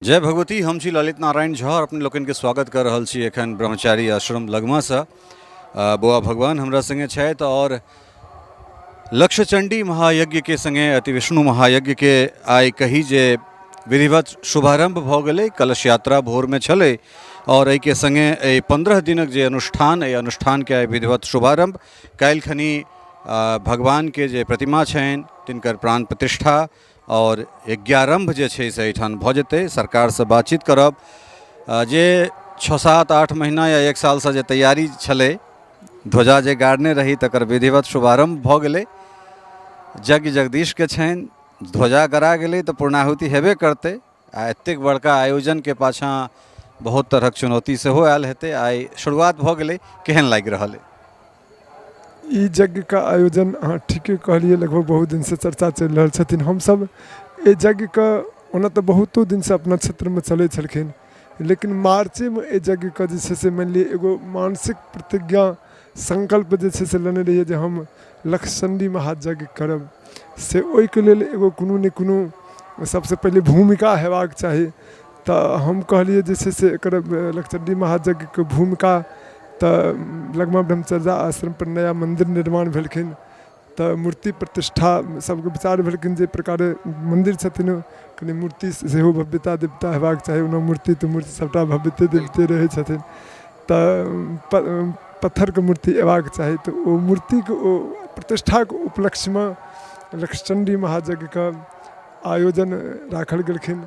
जय भगवती। हम छी ललित नारायण झा और अपने लोकनिके स्वागत कर रहल छी एखन ब्रह्मचारी आश्रम लगमासँ। बौआ भगवान हमरा संगे छथि और लक्षचंडी महायज्ञके संगे अति विष्णु महायज्ञके आइ कही जे विधिवत शुभारंभ भऽ गेलै। कलश यात्रा भोरमे छलै और एहिके संगे एहि 15 दिनक जे अनुष्ठान, एहि अनुष्ठानके आइ विधिवत शुभारंभ। काल्हि खनी भगवानके जे प्रतिमा छनि तिनकर प्राण प्रतिष्ठा आओर यज्ञारम्भ जे छै से एहिठाम भऽ जेतै। सरकारसँ बातचीत करब जे 6 7 8 महीना या 1 सालसँ जे तैयारी छलै, ध्वजा जे गाड़ने रही तकर विधिवत शुभारम्भ भऽ गेलै। यज्ञ जगदीशके छनि, ध्वजा गड़ा गेलै तऽ पूर्णाहुति हेबे करतै। आ एतेक बड़का आयोजनके पाछाँ बहुत तरहक चुनौती सेहो आयल हेतै। आइ शुरुआत भऽ गेलै, केहन लागि रहल अइ? ई यज्ञके आयोजन अहाँ ठीके कहलियै, लगभग बहुत दिनसँ चर्चा चलि रहल छथिन। हमसभ एहि यज्ञके ओना तऽ बहुतो दिनसँ अपना क्षेत्रमे चलै छलखिन, लेकिन मार्चेमे एहि यज्ञके जे छै से मानि लिअ एगो मानसिक प्रतिज्ञा संकल्प जे छै से लेने रहियै जे हम लक्षचण्डी महायज्ञ करब। से ओहिके लेल एगो कोनो ने कोनो सबसँ पहिले भूमिका हेबाक चाही। तऽ हम कहलियै जे छै से एकर लक्षचण्डी महायज्ञके भूमिका तऽ लगमा ब्रह्मचर्या आश्रमपर नया मन्दिर निर्माण भेलखिन, तऽ मूर्ति प्रतिष्ठा सबके विचार भेलखिन जे प्रकारे मन्दिर छथिन कनि मूर्ति सेहो भव्यता दिव्यता हेबाक चाही। ओना मूर्ति तऽ मूर्ति सबटा भव्यते दिव्यते रहै छथिन, तऽ पत्थरके मूर्ति अयबाक चाही। तऽ ओ मूर्तिके ओ प्रतिष्ठाके उपलक्ष्यमे लक्षचण्डी महायज्ञके आयोजन राखल गेलखिन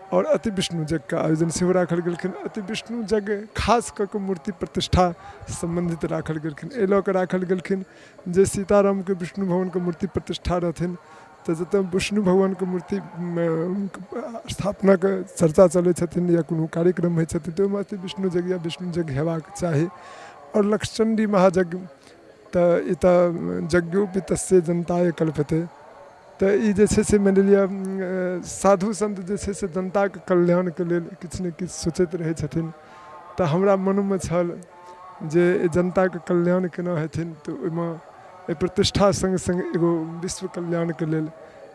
आओर अति विष्णु यज्ञके आयोजन सेहो राखल गेलखिन। अति विष्णु यज्ञ खास कऽ कऽ मूर्ति प्रतिष्ठा सम्बन्धित राखल गेलखिन। एहि लऽ कऽ राखल गेलखिन जे सीतारामके विष्णु भगवानके मूर्ति प्रतिष्ठा रहथिन, तऽ जतऽ विष्णु भगवानके मूर्ति स्थापनाके चर्चा चलै छथिन या कोनो कार्यक्रम होइ छथिन, तऽ ओहिमे अति विष्णु यज्ञ या विष्णु यज्ञ हेबाक चाही। आओर लक्षचण्डी महायज्ञ तऽ ई तऽ यज्ञोपि तस्य जनताय कल्पते, तऽ ई जे छै से मानि लिअ साधु सन्त जे छै से जनताके कल्याणके लेल किछु ने किछु सोचैत रहै छथिन। तऽ हमरा मनमे छल जे जनताके कल्याण केना हेथिन, तऽ ओहिमे एहि प्रतिष्ठा सङ्ग सङ्ग एगो विश्व कल्याणके लेल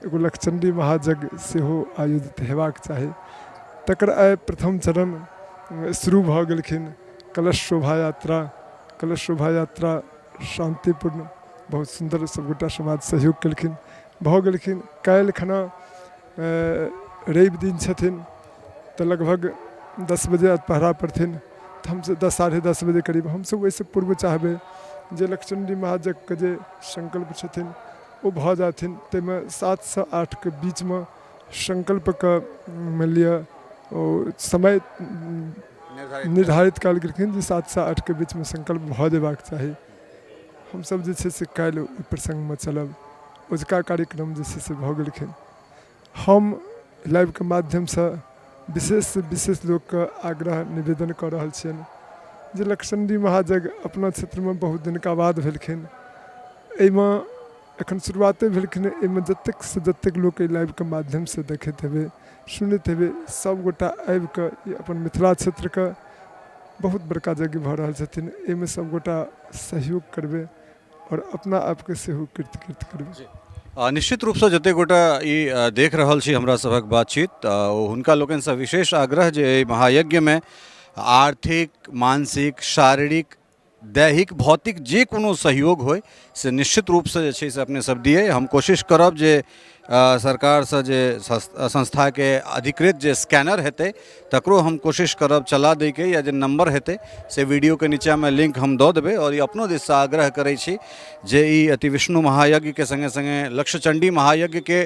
एगो लक्षचण्डी महायज्ञ सेहो आयोजित हेबाक चाही। तकर आइ प्रथम चरण शुरू भऽ गेलखिन। कलश शोभा यात्रा, कलश शोभा यात्रा शान्तिपूर्ण बहुत सुन्दर सभगोटा समाज सहयोग केलखिन, भऽ गेलखिन। काल्हि खना रवि दिन छथिन, तऽ लगभग 10 बजे पहरा पड़थिन। तऽ हमसभ 10 10:30 बजे करीब हमसभ ओहिसँ पूर्व चाहबै जे लक्षचण्डी महायज्ञके जे संकल्प छथिन ओ भऽ जाथिन। ताहिमे 7सँ 8के बीचमे संकल्पके मानि लिअ ओ समय निर्धारित कयल गेलखिन जे 7सँ 8के बीचमे संकल्प भऽ जेबाक चाही। हमसभ जे छै से काल्हि ओहि प्रसङ्गमे चलब। अजुका कार्यक्रम जे छै से भऽ गेलखिन। हम लाइवके माध्यमसँ विशेषसँ विशेष लोकके आग्रह निवेदन कऽ रहल छियनि जे लक्षचण्डी महायज्ञ अपना क्षेत्रमे बहुत दिनका बाद भेलखिन, एहिमे एखन शुरुआते भेलखिन। एहिमे जतेकसँ जतेक लोक एहि लाइवके माध्यमसँ देखैत हेबै, सुनैत हेबै, सभगोटा आबिकऽ ई अपन मिथिला क्षेत्रके बहुत बड़का यज्ञ भऽ रहल छथिन, एहिमे सभगोटा सहयोग करबै आओर अपना आपके सेहो कृतकृत करबै। निश्चित रूपसँ जतेक गोटा ई देख रहल छी हमरा सभक बातचीत, ओ हुनका लोकनिसँ विशेष आग्रह जे एहि महायज्ञमे आर्थिक, मानसिक, शारीरिक, दैहिक, भौतिक जे कोनो सहयोग होइ से निश्चित रूपसँ जे छै से अपने सब दियै। हम कोशिश करब जे सरकारसँ जे संस्थाके अधिकृत जे स्कैनर हेतै तकरो हम कोशिश करब चला दैके, या जे नम्बर हेतै से वीडियोके नीचाँमे लिंक हम दऽ देबै। आओर ई अपनो दिससँ आग्रह करै छी जे ई अति विष्णु महायज्ञके सङ्गे सङ्गे लक्षचण्डी महायज्ञके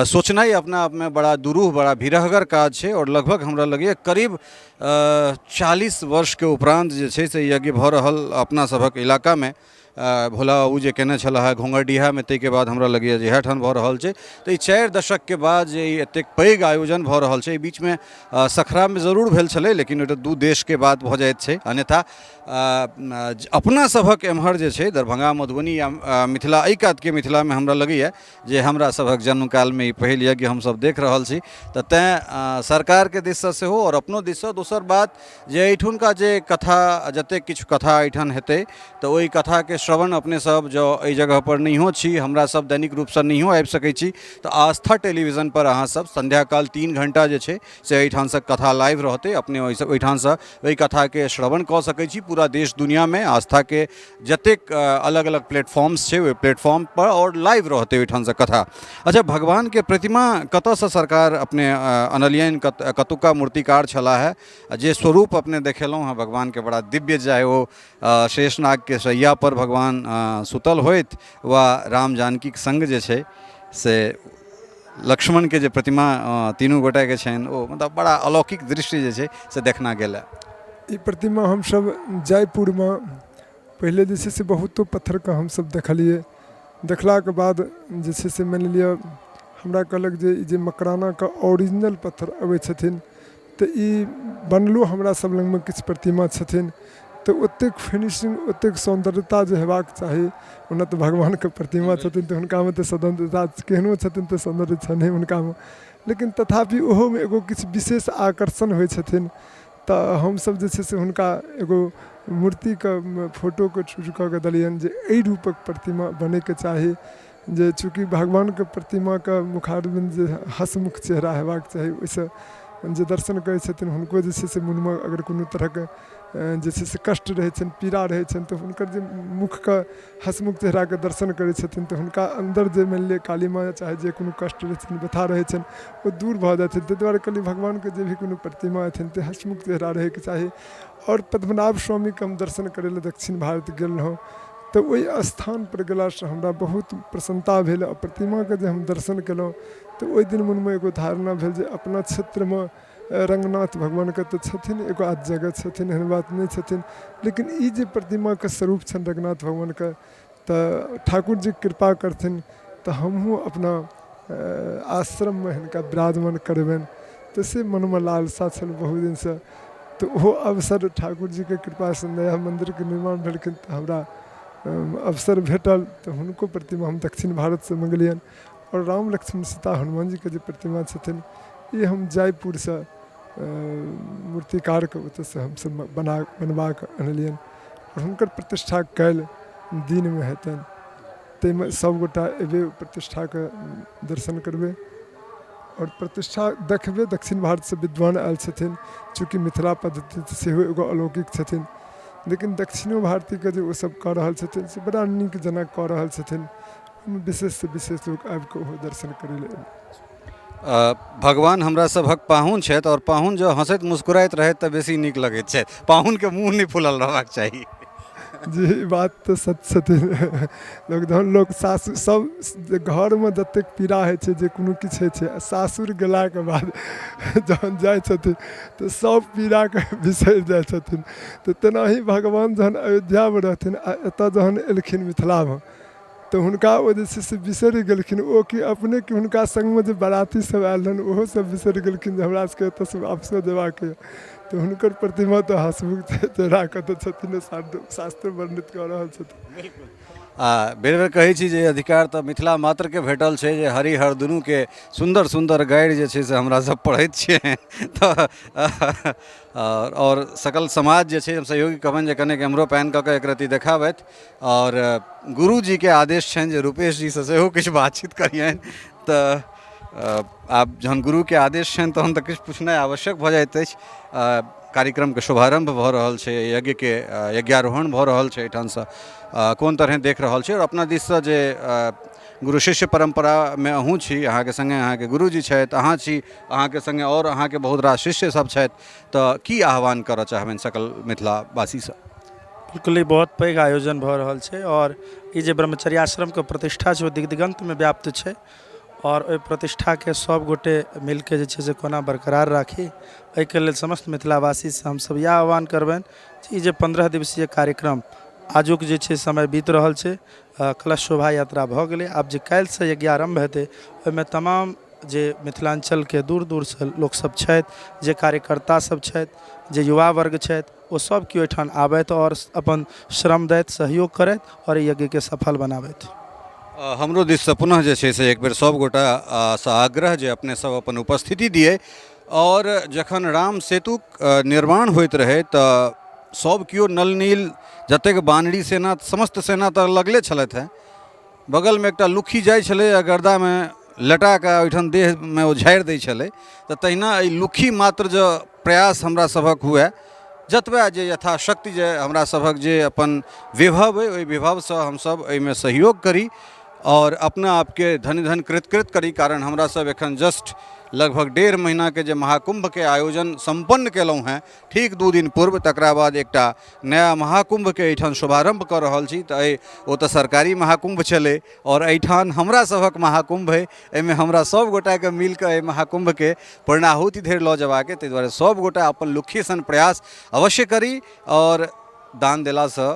सोचनाइ अपना आपमे बड़ा दुरूह, बड़ा भिरहगर काज छै। आओर लगभग हमरा लगैए करीब 40 वर्षके उपरान्त जे छै से यज्ञ भऽ रहल अपना सभक इलाकामे। भोला बाबू जे केने छलाह हे घोंघरडीहामे, ताहिके बाद हमरा लगैए जे इएह ठाम भऽ रहल छै। तऽ ई 4 दशकके बाद जे ई एतेक पैघ आयोजन भऽ रहल छै, एहि बीचमे सखरामे जरूर भेल छलै, लेकिन ओहि दू देशके बात भऽ जाइत छै। अन्यथा अपना सभक एम्हर जे छै दरभंगा, मधुबनी या मिथिला, एहि कातके मिथिलामे हमरा लगैए जे हमरा सभक जन्मकालमे ई पहिल यज्ञ हमसभ देख रहल छी। तऽ तैँ सरकारके दिससँ सेहो आओर अपनो दिससँ। दोसर बात जे एहिठुनका जे कथा, जतेक किछु कथा एहिठाम हेतै, तऽ ओहि कथाके श्रवण श्रवण अपने सब जँ एहि जगहपर नहियो छी, हमरा सब दैनिक रूपसँ नहियो आबि सकै छी, तऽ आस्था टेलीविजनपर अहाँ सब सन्ध्याकाल 3 घण्टा जे छै से एहिठामसँ कथा लाइव रहतै। अपने ओहिठामसँ ओहि कथाके श्रवण कऽ सकै छी। पूरा देश दुनिआँमे आस्थाके जतेक अलग अलग प्लेटफॉर्म्स छै ओहि प्लेटफॉर्मपर आओर लाइव रहतै ओहिठामसँ कथा। अच्छा, भगवानके प्रतिमा कतऽसँ सरकार अपने अनलियनि? कतुका मूर्तिकार छलाह है? जे स्वरूप अपने देखेलहुँ हँ भगवानके, बड़ा दिव्य, चाहे ओ शेषनागके शैयापर भगवान सुतल होथि वा राम जानकीके सङ्ग जे छै से लक्ष्मणके जे प्रतिमा तीनू गोटाके छनि, ओ मतलब बड़ा अलौकिक दृश्य जे छै से देखना गेल। ई प्रतिमा हमसभ जयपुरमे पहिले जे छै से बहुतो पत्थरके हमसभ देखलियै। देखलाके बाद जे छै से मानि लिअ हमरा कहलक जे ई जे मकरानाके ओरिजिनल पत्थर अबै छथिन, तऽ ई बनलो हमरा सब लगमे किछु प्रतिमा छथिन, तऽ ओतेक फिनिशिंग, ओतेक सौन्दर्यता जे हेबाक चाही। ओना तऽ भगवानके प्रतिमा छथिन, तऽ हुनकामे तऽ सौन्दर्यता केहनो छथिन तऽ सौन्दर्य छनि हुनकामे, लेकिन तथापि ओहोमे एगो किछु विशेष आकर्षण होइ छथिन। तऽ हमसब जे छै से हुनका एगो मूर्तिके फोटोके चूज कऽ कऽ देलियनि जे एहि रूपक प्रतिमा बनैके चाही, जे चूँकि भगवानके प्रतिमाके मुखारविन्द जे हँसमुख चेहरा हेबाक चाही, ओहिसँ जे दर्शन करै छथिन हुनको जे छै से मोनमे अगर कोनो तरहके जे छै से कष्ट रहै छनि, पीड़ा रहै छनि, तऽ हुनकर जे मुखके हँसमुख चेहराके दर्शन करै छथिन, तऽ हुनका अन्दर जे मानि लिअ काली माँ चाहे जे कोनो कष्ट रहै छनि, व्यथा रहै छनि, ओ दूर भऽ जाइ छनि। ताहि दुआरे कहलियै भगवानके जे भी कोनो प्रतिमा हेथिन तऽ हँसमुख चेहरा रहैके चाही। आओर पद्मनाभ स्वामीके हम दर्शन करै लए दक्षिण भारत गेल रहौँ, तऽ ओहि स्थानपर गेलासँ हमरा बहुत प्रसन्नता भेल आ प्रतिमाके जे हम दर्शन केलहुँ, तऽ ओहि दिन मोनमे एगो धारणा भेल जे अपना क्षेत्रमे रङ्गनाथ भगवानके तऽ छथिन, एगो आध जगह छथिन, एहन बात नहि छथिन, लेकिन ई जे प्रतिमाके स्वरूप छनि रङ्गनाथ भगवानके, तऽ ठाकुर जी कृपा करथिन तऽ हमहूँ अपना आश्रममे हिनका विराजमान करबनि। तऽ से मनमे लालसा छल बहुत दिनसँ, तऽ ओहो अवसर ठाकुर जीके कृपासँ नया मन्दिरके निर्माण भेलखिन, तऽ हमरा अवसर भेटल, तऽ हुनको प्रतिमा हम दक्षिण भारतसँ मँगेलियनि। आओर राम लक्ष्मण सीता हनुमान जीके जे प्रतिमा छथिन, ई हम जयपुरसँ मूर्तिकारके ओतऽसँ हमसब बनबाकऽ अनलियनि आओर हुनकर प्रतिष्ठा काल्हि दिनमे हेतनि। ताहिमे सभगोटा अएबै, प्रतिष्ठाके दर्शन करबै आओर प्रतिष्ठा देखबै। दक्षिण भारतसँ विद्वान आएल छथिन। चूँकि मिथिला पद्धति सेहो एगो अलौकिक छथिन, लेकिन दक्षिणो भारतीके जे ओसब कऽ रहल छथिन से बड़ा नीक जेना कऽ रहल छथिन। ओहिमे विशेषसँ विशेष लोक आबिकऽ ओहो दर्शन करै लए। भगवान हमरा सभक पाहुन छथि, आओर पाहुन जँ हँसैत मुस्कुराइत रहथि तऽ बेसी नीक लगैत छथि। पाहुनके मुँह नहि फुलल रहबाक चाही। जी, ई बात तऽ सत्य छथिन। लोक जहन लोक सासुर सब घरमे जतेक पीड़ा होइ छै, जे कोनो किछु होइ छै, आ सासुर गेलाके बाद जहन जाइ छथिन तऽ सब पीड़ाके बिसरि जाइ छथिन। तऽ तेनाही भगवान जहन अयोध्यामे रहथिन आ एतऽ जहन एलखिन मिथिलामे, तऽ हुनका ओ जे छै से बिसरि गेलखिन। ओ कि अपने कि हुनका सङ्गमे जे बराती सब आयल रहनि, ओहो सब बिसरि गेलखिन जे हमरा सबके एतऽसँ वापसो जेबाक यऽ। तऽ हुनकर प्रतिमा तऽ हँसमुख चेहराके तऽ छथिन, शास्त्र वर्णित कऽ रहल छथिन। आ बेर बेर कहै छी जे अधिकार तऽ मिथिला मात्रके भेटल छै जे हरि हर दुनूके सुन्दर सुन्दर गारि जे छै से हमरा सब पढ़ैत छियै। तऽ आओर सकल समाज जे छै, हम सहयोगी कहबनि जे कनेक एम्हरो पैन कऽ कऽ एक रत्ती देखाबथि। आओर गुरुजीके आदेश छनि जे रूपेश जीसँ सेहो किछु बातचीत करियनि। तऽ आब जहन गुरुके आदेश छनि तहन तऽ किछु पुछनाइ आवश्यक भऽ जाइत अछि। कार्यक्रमके शुभारम्भ भऽ रहल छै, यज्ञके यज्ञारोहण भऽ रहल छै एहिठामसँ, कोन तरहेँ देख रहल छी? आओर अपना दिससँ जे गुरु शिष्य परम्परामे अहूँ छी, अहाँके सङ्गे अहाँके गुरुजी छथि, अहाँ छी, अहाँके सङ्गे आओर अहाँके बहुत रास शिष्य सब छथि, तऽ की आह्वान करऽ चाहबनि सकल मिथिलावासीसँ? बिल्कुल, ई बहुत पैघ आयोजन भऽ रहल छै आओर ई जे ब्रह्मचर्याश्रमके प्रतिष्ठा छै ओ दिगदिगन्तमे व्याप्त छै, आओर ओहि प्रतिष्ठाके सभ गोटे मिलके जे छै से कोना बरकरार राखी, एहिके लेल समस्त मिथिलावासीसँ हमसभ इएह आह्वान करबनि जे ई जे 15 दिवसीय कार्यक्रम आजुक जे छै समय बीत रहल छै, कलश शोभा यात्रा भऽ गेलै, आब जे काल्हिसँ यज्ञारम्भ हेतै ओहिमे तमाम जे मिथिलाञ्चलके दूर दूरसँ लोकसभ छथि, जे कार्यकर्ता सब छथि, जे युवा वर्ग छथि, ओ सब केओ एहिठाम आबथि आओर अपन श्रम दैत, सहयोग करथि आओर एहि यज्ञके सफल बनाबथि। हमरो दिससँ पुनः जे छै से एक बेर सब गोटासँ आग्रह जे अपने सब अपन उपस्थिति दियै। आओर जखन राम सेतुक निर्माण होइत रहै तऽ सभ केओ नल नील जतेक बानरी सेना समस्त सेना तऽ लगले छलथि हेँ। बगलमे एकटा लुक्खी जाइ छलै आ गर्दामे लटा कऽ ओहिठाम देहमे ओ झाड़ि दै छलै। तऽ तहिना एहि लुक्खी मात्र जँ प्रयास हमरा सभक हुए, जतबे जे यथाशक्ति जे हमरा सभक जे अपन विभव अइ, ओहि विभवसँ हमसभ एहिमे सहयोग करी आओर अपना आपके धन्य धन्य कृतकृत करी। कारण हमरा सब एखन जस्ट लगभग 1.5 महीनाके जे महाकुम्भके आयोजन सम्पन्न केलहुँ हेँ ठीक 2 दिन पूर्व, तकरा बाद एकटा नया महाकुम्भके एहिठाम शुभारम्भ कऽ रहल छी। तऽ एहि ओ तऽ सरकारी महाकुम्भ छलै आओर एहिठाम हमरा सभक महाकुम्भ अइ, एहिमे हमरा सब गोटाके मिलकऽ एहि महाकुम्भके पूर्णाहुति धरि लऽ जेबाक अइ। ताहि दुआरे सब गोटा अपन लुक्खी सन प्रयास अवश्य करी आओर दान देलासँ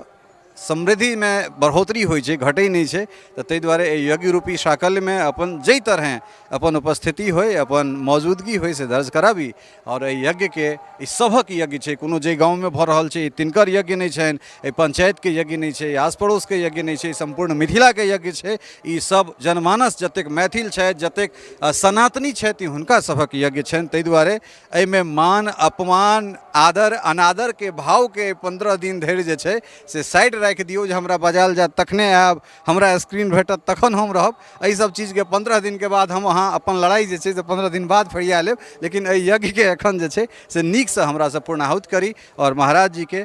समृद्धिमे बढ़ोतरी होइ छै, घटै नहि छै। तऽ ताहि दुआरे एहि यज्ञ रूपी साकल्यमे अपन जाहि तरहेँ अपन उपस्थिति होइ, अपन मौजूदगी होइ, से दर्ज कराबी। आओर एहि यज्ञके, ई सभक यज्ञ छै, कोनो जाहि गाँवमे भऽ रहल छै ई तिनकर यज्ञ नहि छनि, एहि पञ्चायतके यज्ञ नहि छै, आस पड़ोसके यज्ञ नहि छै, सम्पूर्ण मिथिलाके यज्ञ छै। ई सब जनमानस जतेक मैथिल छथि, जतेक सनातनी छथि, हुनका सभक यज्ञ छनि। ताहि दुआरे एहिमे मान अपमान आदर अनादरके भावके 15 दिन धरि जे छै से साइड राखि दियौ, जे हमरा बजायल जायत तखने आयब, हमरा स्क्रीन भेटत तखन हम रहब। एहि सब चीजके 15 दिनके बाद हम अहाँ अपन लड़ाइ जे छै से 15 दिन बाद फरिया लेब, लेकिन एहि यज्ञके एखन जे छै से नीकसँ हमरा सब पूर्णाहुति करी आओर महाराज जीके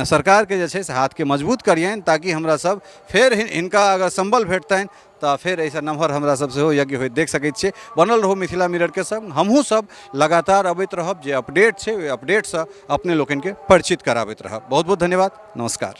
सरकारके जे छै से हाथके मजबूत करियनि, ताकि हमरा सब फेर हिनका अगर सम्बल भेटतनि तऽ फेर एहिसँ नमहर हमरा सब सेहो यज्ञ होइत देख सकै छियै। बनल रहू मिथिला मिररके संग, हमहूँ सब लगातार अबैत रहब, जे अपडेट छै ओहि अपडेटसँ अपने लोकनिके परिचित कराबैत रहब। बहुत बहुत धन्यवाद, नमस्कार।